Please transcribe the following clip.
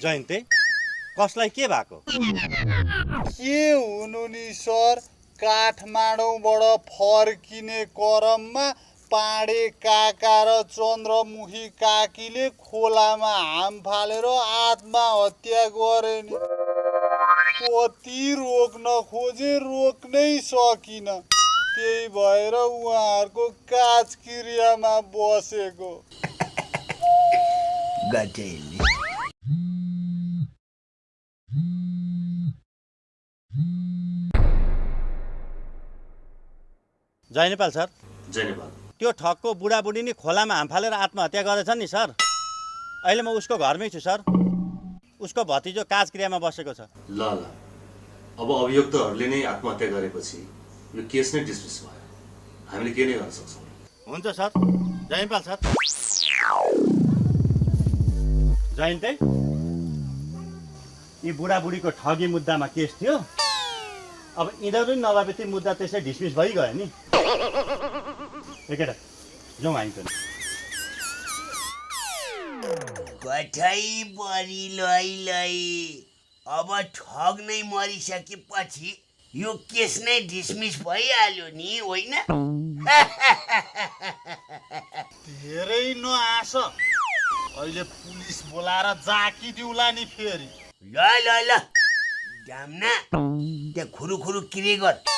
जयन्ते कसलाई के भएको? के हुनु नि सर, काठमाडौँबाट फर्किने क्रममा पाडे काका र चन्द्रमुखी काकीले खोलामा हाम फालेर आत्महत्या गरे नि। कति रोक्न खोजे, रोक्नै सकिन। त्यही भएर उहाँहरूको काजक्रियामा बसेको। गटेली जय नेपाल सर। जय नेपाल। त्यो ठगको बुढाबुढी नि खोलामा हाम फालेर आत्महत्या गरेछन् नि सर। अहिले म उसको घरमै छु सर। उसको भतिजो काजक्रियामा बसेको छ। ल ल, अब अभियुक्तहरूले नै आत्महत्या गरेपछि यो केस नै डिसमिस भयो। हामीले के नै गर्न सक्छौँ? हुन्छ सर। जय नेपाल सर। जयन्ते, यी बुढाबुढीको ठगी मुद्दामा केस थियो। अब यिनीहरू नभए ती मुद्दा त्यसै डिसमिस भइगयो नि। एकेटा जाउँ हामी पनि। कठै बढी लै अब ठग नै मरिसकेपछि यो केस नै डिसमिस भइहाल्यो नि, होइन? धेरै नआस, अहिले पुलिस बोलाएर जाकिदिउला नि फेरि। ल ल ल, जाम्ना, त्यहाँ खुरुखुरु किरे गर।